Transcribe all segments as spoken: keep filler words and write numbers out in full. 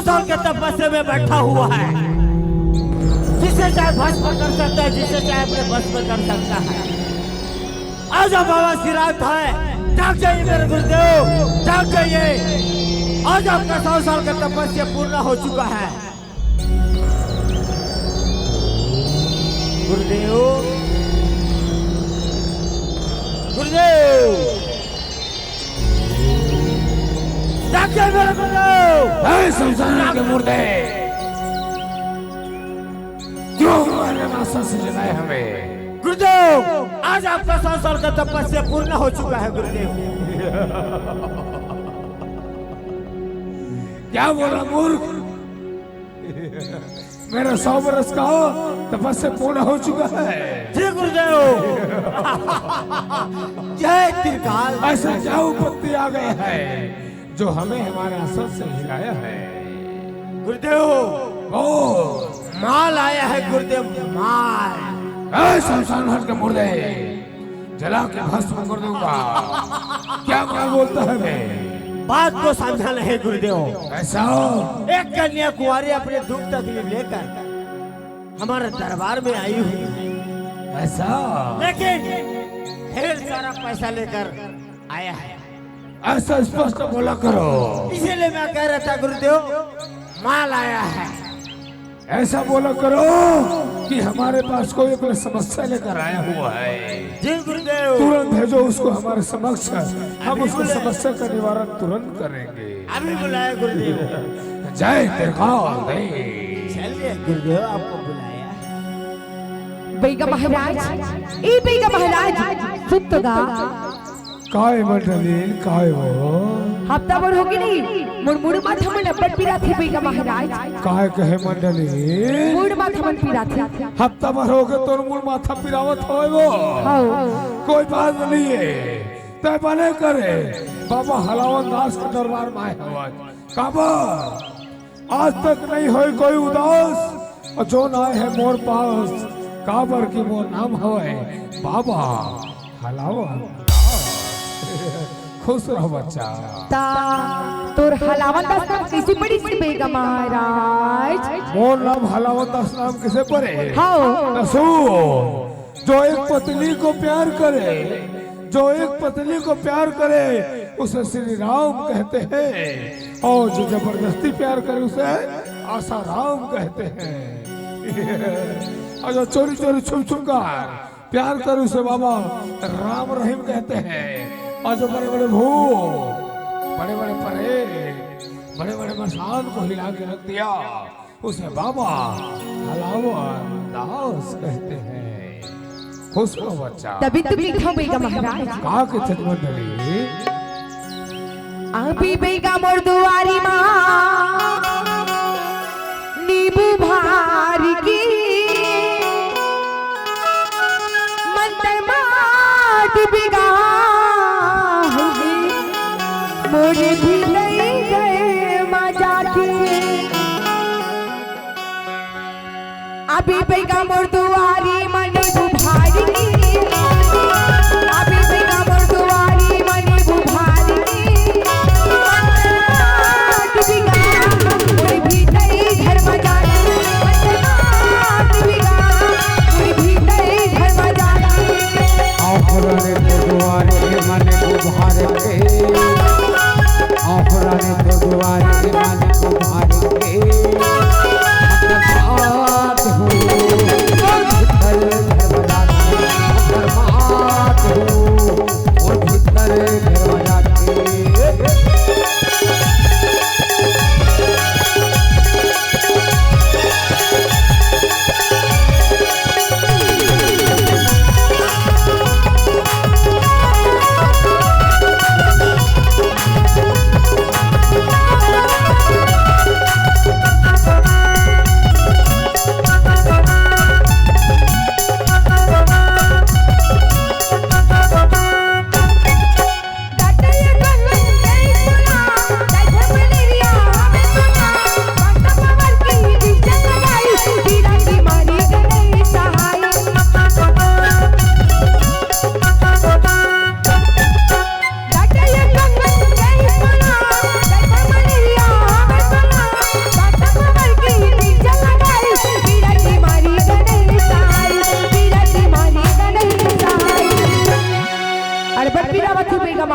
साल के तपस्या में बैठा हुआ है, जिसे चाहे भस्म कर सकता है, जिसे चाहे अपने बस में कर सकता है। आ जाओ बाबा सिराज है, जाग जाइए मेरे गुरुदेव, जाग जाइए। आज आपका सौ साल का तपस्या पूर्ण हो चुका है। गुरुदेव, गुरुदेव, जाग जाइए मेरे गुरुदेव। हे शमशान के मुर्दे, क्यों हमारे मास्टर से जगाए हमें? गुरुदेव, आज आपका सौ साल का तपस्या पूर्ण हो चुका है गुरुदेव। क्या बोला मूर्ख? मेरा सौ बरस का तपस्या पूर्ण हो चुका है। जी गुरुदेव। जय त्रिकाल। ऐसा क्या उपत्ति आ गया है जो हमें हमारे आसन से हिलाया है? गुरुदेव, ओ, माल आया है गुरुदेव, माल। ए शमशान घाट के मुर्दे, जला के भस्म कर दूंगा। क्या माल बोलता है बे? बात को समझा नहीं गुरुदेव। ऐसा? एक कन्या कुंवारी अपने दुख तकलीफ लेकर हमारे दरबार में आई हुई है। ऐसा? लेकिन ढेर सारा पैसा लेकर आया है। ऐसा स्पष्ट बोला करो। इसीलिए मैं कह रहा था गुरुदेव, माल आया है। ऐसा बोला करो कि हमारे पास कोई अपनी समस्या लेकर आया हुआ है। जी गुरुदेव। तुरंत भेजो उसको हमारे समक्ष, हम अभी उसकी बुलाए। समस्या का निवारण तुरंत करेंगे। अभी बुलाए गुरुदेव। जय त्रिकाल देव। चलिए गुरुदेव, आपको बुलाया। बइगा महाराज, ए बइगा महाराज, सुन तो गा। काय मंडली, काय हो? हफ्ता भर होगे नहीं, मोर मुड़ माथा मन अब्बड़ पिराथे बइगा महाराज। काय कहे मंडली? मुड़ माथा मन पिराथे। हफ्ता भर होगे तोर मुड़ माथा पिरावत होय वो? हव। कोई बात नहीं है, तय बने करे, बाबा हलावन दास के दरबार में आए हवय। काबर? आज तक नहीं होय कोई उदास, अउ जोन आए हे मोर पास, काबर कि मोर नाम हवय बाबा हलावन दास। खुश रहो बच्चा। ता तोर हलावन दास नाम कइसे पड़िस रे बइगा महाराज? मोर नाम हलावन दास नाम कइसे पड़े? हव। त सुन, जो एक पत्नी को प्यार करे, जो एक पत्नी को प्यार करे, उसे श्री राम कहते हैं, और जो जबरदस्ती प्यार करे, उसे आसाराम कहते हैं। और जो चोरी चोरी छुप छुप कर प्यार करे, उसे बाबा राम रहीम कहते हैं। और जो बड़े बड़े भूत, बड़े बड़े परेत, बड़े बड़े मसान को हिला के रख दिया, उसे बाबा हलावन दास कहते हैं। खुश रहो बच्चा। तभी तो कहिथंव बइगा महाराज। का कहिथस मंडली? अभी बइगा मोर दुआरी मा नींबू भारी के मंतर माटी बिगा मोर भी नहीं गए मजा के। अभी बइगा मोर दुआरी मा नींबू भारी के, अभी बइगा मोर दुआरी मा नींबू भारी के। मंतर माटी बिगा मोर भी नहीं घर मजा के। मंतर माटी बिगा मोर भी नहीं घर मजा के। ऑफर रे तो दुआरे मन को भार के, ऑफर रे तो दुआरे मन को भार के। बात हो, कल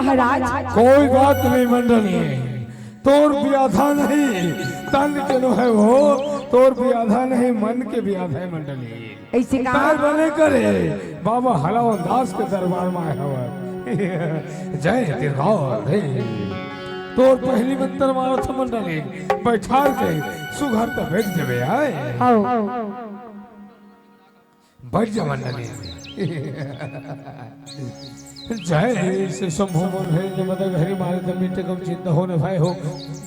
महाराज। कोई बात नहीं मंडली, तोर ब्याधा नहीं, तन के नो हे वो, तोर ब्याधा नहीं, मन के ब्याधा हे मंडली। ऐसे का? तार बने करे, बाबा हलावन दास के दरबार में आए हवय। जय दीर्घाल हे। तोर पहली मंतर मारत हंव मंडली, बैठार के सुघर त बैठ जबे आए। आओ। बैठ जा मंडली। जय श्री शंभो मन है, जब तक हरि मारे तब मिटे कम चिंता होने भाई हो।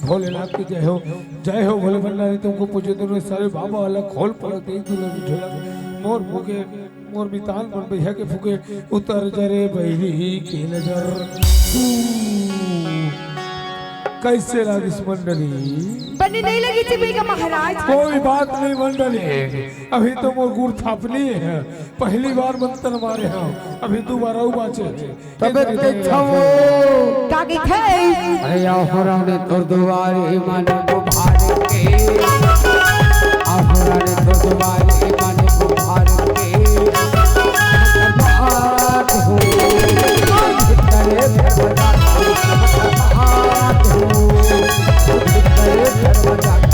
भोलेनाथ की जय हो, जय हो भोले भंडारी, तुमको पूजे दोनों सारे बाबा अलग खोल पलक देख दुल्हन झोला। मोर फूके, मोर मितान मोर भैया के फूके, उतर जरे बैरी की नजर। कैसे लागिस मंडली? बने नहीं लगिस हे बेगा महाराज। कोई बात नहीं मंडली, अभी तो मोर गुर थापनी है, पहली बार मंतर मारे हंव, अभी दोबारा उबाचे। तबे देखथंव। का कहिथे? अरे आहो रानी तोर दुआरी मन बुभार के, आहो रानी तोर दुआरी मन बुभार के। बात हो, करे धर्म जाति, बात हो, करे धर्म जाति।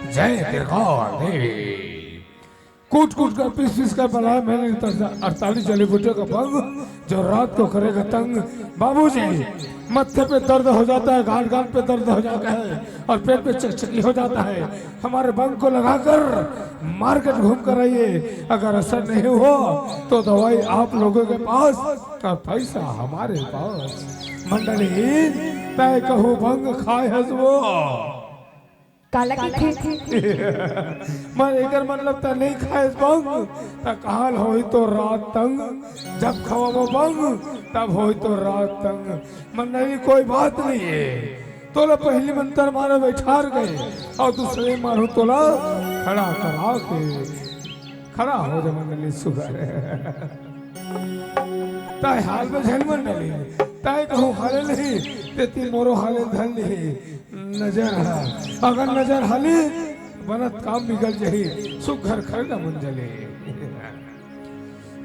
जय दीर्घाल देवी। कूट कूट कर, पीस पीस कर बनाया मैंने अड़तालीस जड़ी बूटियों का भंग, जो रात को करेगा तंग। बाबूजी, माथे पे दर्द हो जाता है, गांठ गांठ पे दर्द हो जाता है और पेट पे चकचकी हो जाता है। हमारे भंग को लगाकर मार्केट घूम कर आइए, अगर असर नहीं हुआ तो दवाई आप लोगों के पास और पैसा हमारे पास। मंडली, तय कहूँ भंग खाए हस वो। काला कहिथे? मैं एकर मतलब त नहीं खाएस भंग, त काल होई तो रात तंग, जब खवाबो भंग, तब होई तो रात तंग। मंडली, कोई बात नहीं है, तोला पहली मंतर मारे बैठार गए और दूसरे मारू तोला खड़ा करा के। खड़ा हो जा मंडली सुघर। तय हाल में झन मंडली, तय कहूँ हाले नहीं, तेती मोरो हाले धन नहीं। नजर ह, अगर नजर हली, बनत काम बिगड़ जही, सुघर खरना मंजली।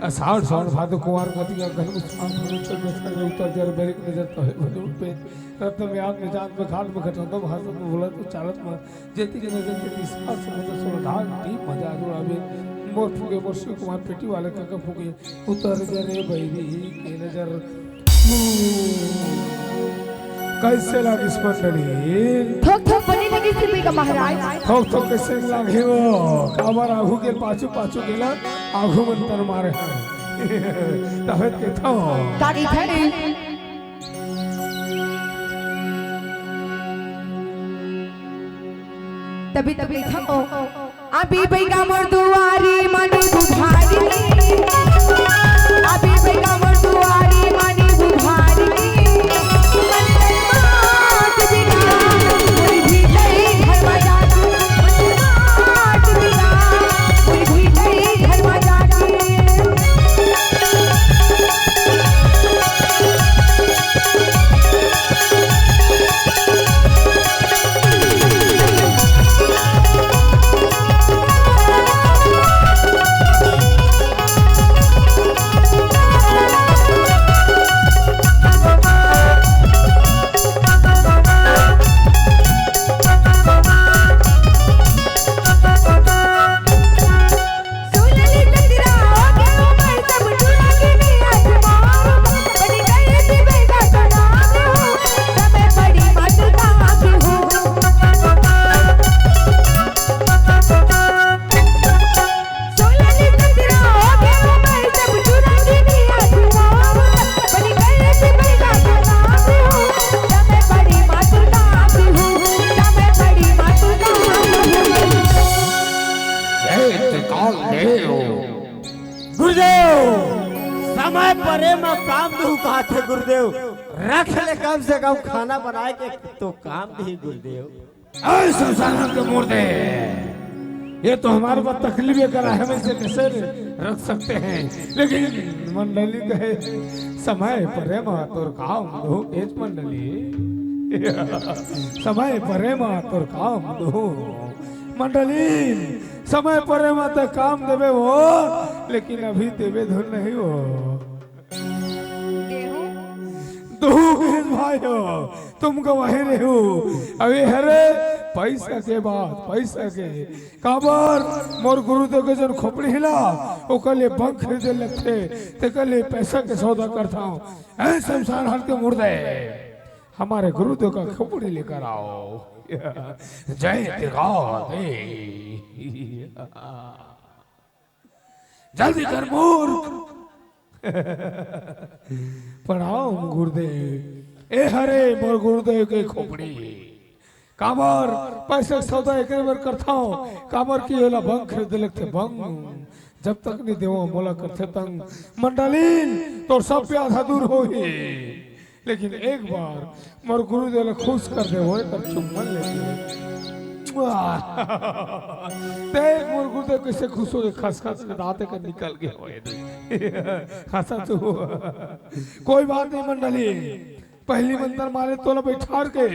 अषाढ़ सावन भादो कुंवार गतिया, घन उछाल भरो चल में खड़े उतर जर, बेरिक नजर तो है भजन पे, रत्न में आग में जात में घाट में घटत में भाषण में बोलत में चालत में जेती के नजर के तीसरा समुद्र सोलह ढाल टीम मजा जुड़ावे। मोर फुगे मोर शिव कुमार पेटी वाले काका फुगे, उतर जरे बैरी के नजर। कैसे लागिस मंडली? थोक थोक बने लगिस हे बेगा महाराज। थोक थोक कैसे लागे वो? काबर आघू के पाछू, पाछू के ला आघू मंतर मारे हैं। तबे के था। का कहिथे? तभी तभी थको। अभी बैगा मोर दुआरी मन बुझारी। अभी बैगा मोर दुआरी मन बुझारी। मन मात बिना, कोई भी नहीं घर में जाके। मन मात बिना, कोई भी नहीं घर में जाके। कामदेव। गुरुदेव, समय परे म काम देहू कहाथे गुरुदेव, रख ले कम से कम खाना बनाए के तो काम देही गुरुदेव। ऐ शमशान के मुर्दे, ये तो हमारे पास तकलीफें करा है, हम इसे कैसे रख सकते हैं? लेकिन मंडली कहे, समय परे म तोर काम देहू, एज मंडली। समय परे म तोर काम देहू। मंडली, समय परे म त काम देबे हो, लेकिन अभी देबे धुन नहीं हो। देहू। देहू भाई हो, तुम गवाही रहो। अबे हरे, पैसा के बात, पैसा के। काबर मोर गुरुदेव के जन खोपड़ी हिला, ओकर ले बंग खरीदे लगथे, तेकर ले पैसा के सौदा करथंव। ऐ शमशान घाट के मुर्दे, हमारे गुरुदेव का खोपड़ी लेकर आओ। जय तिरगाल दे। जल्दी कर मूर्ख। प्रणाम गुरुदेव। ए हरे मोर गुरुदेव के खोपड़ी। काबर पैसा के सौदा एकरे बर करथंव, काबर कि एला बंग खरीदे लगथे बंग। जब तक नी देवंव मोला करथे तंग। मंडलीन तोर सब प्यासा दूर होही। लेकिन एक बार मोर गुरुदेव ला खुश कर दे, होए कर चुम्बन लेके। देख मोर गुरुदेव कैसे खुश हो गए, खस खस के दांत कर निकल गए होए दे। हंसा तू। कोई बात नहीं मंडली, पहली मंतर मारे तोला बैठार के,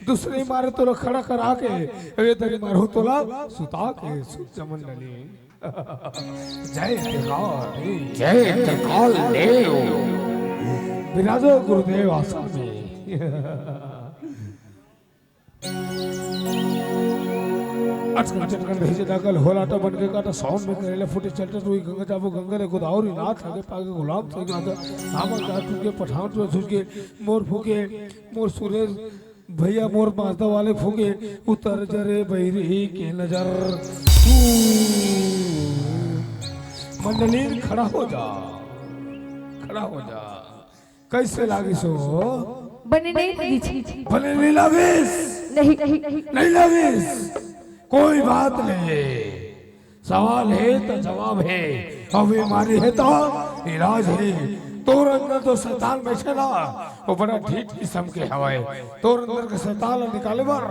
दूसरी मारे तोला खड़ा करा के, ये दरी मारू तोला सुता के, सुत जा मंडली। जय त्रिकाल देव। जय त्रिकाल देव। विराजो गुरुदेव आसन में। अटकन चटकन भेजे दागल होलाटा बन के काटा साउंड में करेले फूटे चलते रुई गंगा जाबो गंगा रे गोदावरी नाथ लगे पागे गुलाम थे गाता नामक गा टूके पठान तो झुके मोर फूके मोर सुरेश भैया मोर माता वाले फूके उतर जरे बैरी के नजर। मंडलीन खड़ा हो जा, खड़ा हो जा। कैसे लागिस हो? बने नहीं लागिस। बने नहीं लागिस? नहीं, नहीं, नहीं। नहीं लागिस? कोई बात नहीं। सवाल हे त जवाब हे, अउ बीमारी हे त इलाज हे। तोर अंदर तो शैतान बैठे ना, वो बड़ा ढीठ किस्म के हवय। तोर अंदर के शैतान ला निकाले बर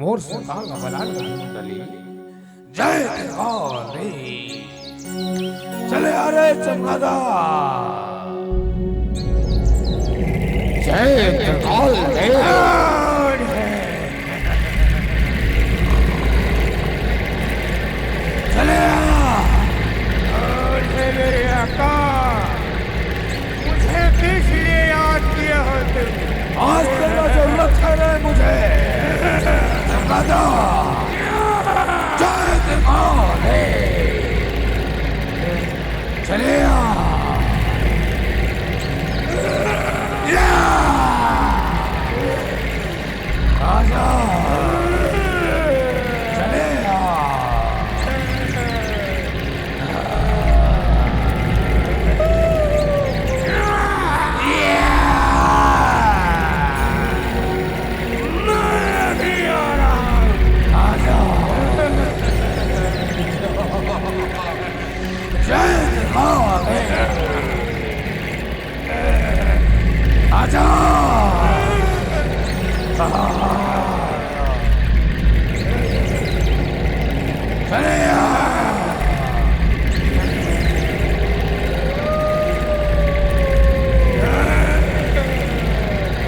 मोर शैतान ला बला ले मंडली। जय त्रिकाल देव। चले आ रे चमगादड़। जय त्रिकाल देव। चले आ। अरे मेरे आका, मुझे किस लिए याद किया हो तुम? आज तेरा जरूरत है रे मुझे। चमगादड़। जय त्रिकाल देव। चले आ। या। आजा। चले आ। मैं भी आ रहा हूँ। आजा। जय माँ। आजा। चले आ।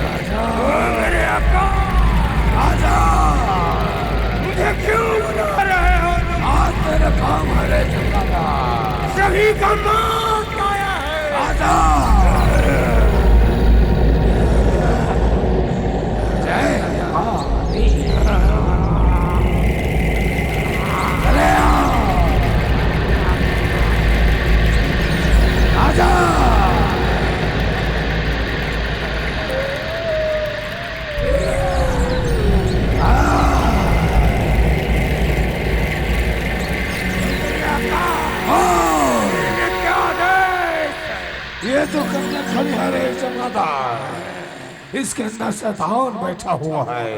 आजा। मेरे आका। आजा। मुझे क्यों बुला रहे हो तुम? आज तेरा काम है रे चमगादड़। सभी का नाश आया है। आजा। जय माँ। चले आओ। आजा। ये जो कन्या खड़ी है रे चमगादड़, इसके अंदर शैतान बैठा हुआ है,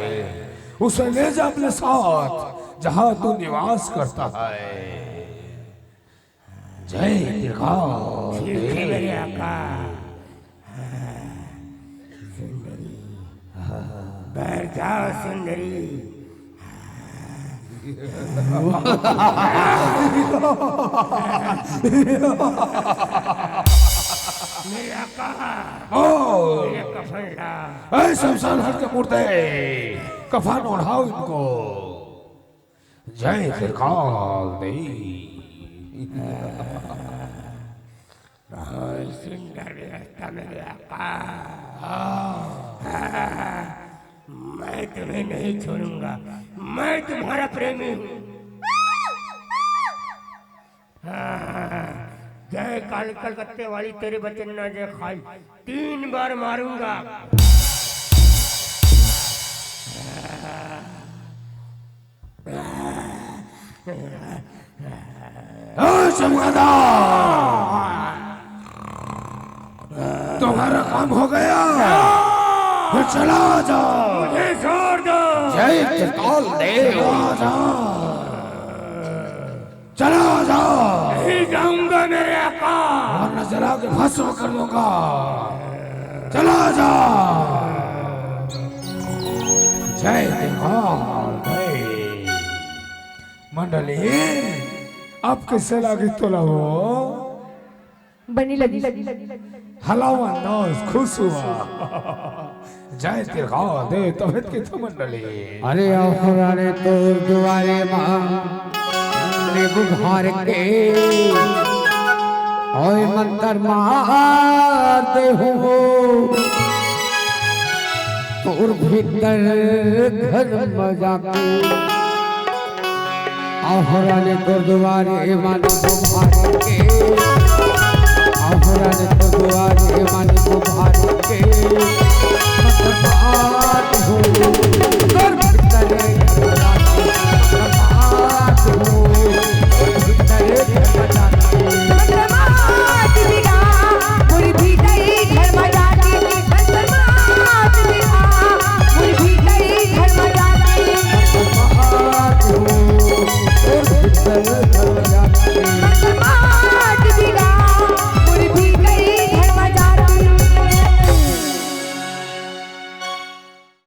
उसे ले जा अपने साथ जहां तू निवास करता है। जय त्रिकाल। ठीक है मेरे आका। सुंदरी, बैठ जाओ सुंदरी। मेरे आका, ओ, मेरे कफन ला। ए शमशान घाट के मुर्दे, कफन ओढ़ाओ इनको। जय त्रिकाल देव। बहुत सुंदर व्यवस्था मेरे आका। हाँ। मैं तुम्हें नहीं छोड़ूंगा, मैं तुम्हारा प्रेमी हूँ। हाँ, जय काल कलकत्ते वाली, तेरे बचन ना जय खाई, तीन बार मारूंगा। ए चमगादड़, तुम्हारा काम हो गया, फिर चला जाओ। मुझे छोड़ दो। जय त्रिकाल देव। चला जाओ। चला जाओ। नहीं जाऊंगा मेरे आका। वरना जला के भस्म कर दूंगा। चला जाओ। जय त्रिकाल देव। मंडली, अब कइसे लागे तोला हो? बने लगिस। हलावा नास खुश हुआ। जय त्रिकाल देव, तभे त कहिथंव मंडली। अरे अहरा रे तोर दुवारे म नींबू भर के ओए मंतर मार देहूं। तोर भीतर घर म जाके अहरा रे तोर दुवारे म नींबू भर के, अहरा रे तोर दुवारे म नींबू भर के